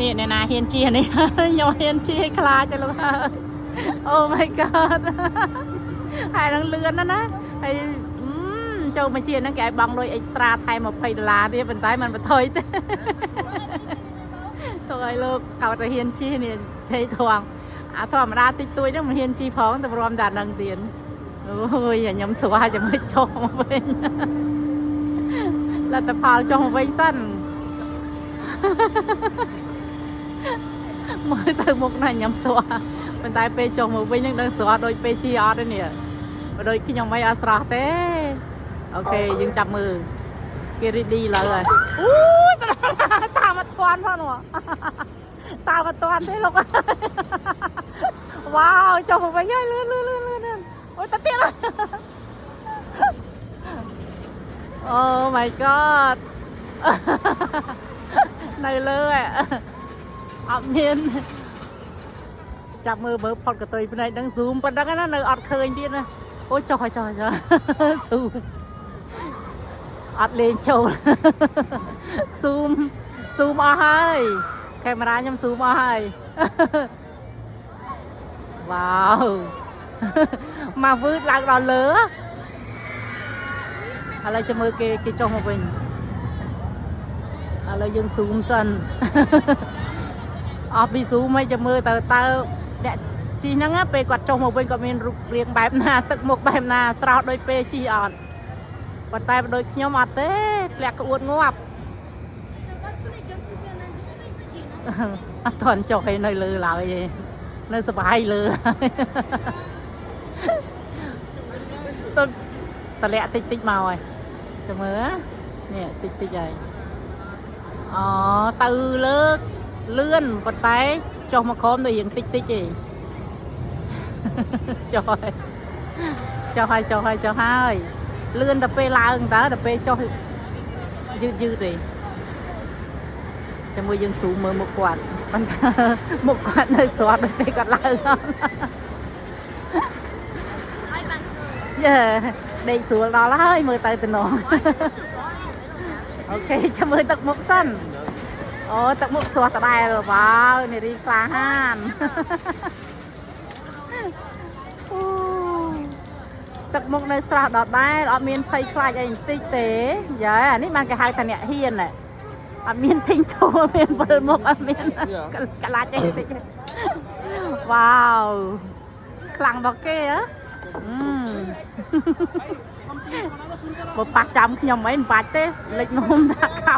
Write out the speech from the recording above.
នេះអ្នកណាហ៊ានជិះអានេះ ខ្ញុំហ៊ានជិះឲ្យខ្លាចទៅលោកហើយ Oh my God ហើយនឹងលឿនណាស់ណាហើយអឺចូលមកជាហ្នឹងគេឲ្យបង់លុយ extra ថែម20ដុល្លារទៀតប៉ុន្តែมันបន្ថយទេ ទៅឲ្យលោកកោតតែហ៊ានជិះនេះជ័យធងអាធម្មតាតិចតួចហ្នឹងមិនហ៊ានជិះផងតែរំតែអាហ្នឹងទៀតអូយខ្ញុំស្វាចាំមិនចុះមកវិញលទ្ធផលចុះមកវិញសិន មើលទៅមុខណាខ្ញុំស្រស់ប៉ុន្តែពេលចុះមកវិញនឹងដឹងស្រស់ដូចពេលជិះអត់ទេនេះបើដូចខ្ញុំមិនអត់ស្រស់ទេOkay យើងចាប់មើលគេ ready ឡើយហើយអូយតាមអត់ទាន់ផងនោះតាមអត់ទាន់ទេលោកវ៉ាវចុះមកវិញហើយលឿនលឿនលឿនលឿនអូយតាទៀត Oh my God នៅលើអត់មានចាប់មើលមើលផុតកតុយភ្នែកហ្នឹង zoom ប៉ុណ្ណឹងណានៅអត់ឃើញទៀតណាអូចុះចុះចុះ zoom អត់លេងចូល zoom zoom អស់ហើយកាមេរ៉ាខ្ញុំ zoom អស់ហើយវ៉ាវមកវឺតឡើងដល់លើឥឡូវចាំមើលគេគេចុះមកវិញឥឡូវយើង zoom សិន អស់ពី zoom ហើយចាំមើលតើតើអ្នកជិះហ្នឹងណាពេលគាត់ចុះមកវិញគាត់មានរូបរាងបែបណាទឹកមុខបែបណាស្រស់ដូចពេលជិះអត់ប៉ុន្តែបើដូចខ្ញុំអត់ទេធ្លាក់ក្អួតងាប់ អត់ទាន់ចុះឯនៅលើឡើយទេនៅសប្បាយលើ ទៅតម្លាក់តិចតិចមកហើយចាំមើលនេះតិចតិចហើយអូទៅលើលឿនប៉ុន្តែចុះមកក្រោមទៅរៀងតិចតិចទេ ចុះហើយចុះហើយចុះហើយចុះហើយលឿនតែពេលឡើងតើដល់ពេលចុះយឺតយឺតទេចាំមើលយើងស៊ូមមើលមុខគាត់ប៉ុន្តែមុខគាត់នៅស្រស់ដល់ពេលគាត់ឡើងអត់ ហើយបានឃើញ យេដេកស្រួលដល់ហើយមើលទៅតំណង Okay ចាំមើលទឹកមុខសិនអូទឹកមុខស្រស់ដដែលវ៉ាវនារីក្លាហានអូទឹកមុខនៅស្រស់ដដែលអត់មានភ័យខ្លាចអីបន្តិចទេយ៉ាអានេះបានគេហៅថាអ្នកហ៊ានហ៎អត់មានធីងធូអត់មានវិលមុខអត់មានក្លាច់អីបន្តិចទេវ៉ាវខ្លាំងរបស់គេហ៎អឺ បើប៉ះចាំខ្ញុំអីមិនបាច់ទេលិចនំដាក់ខោ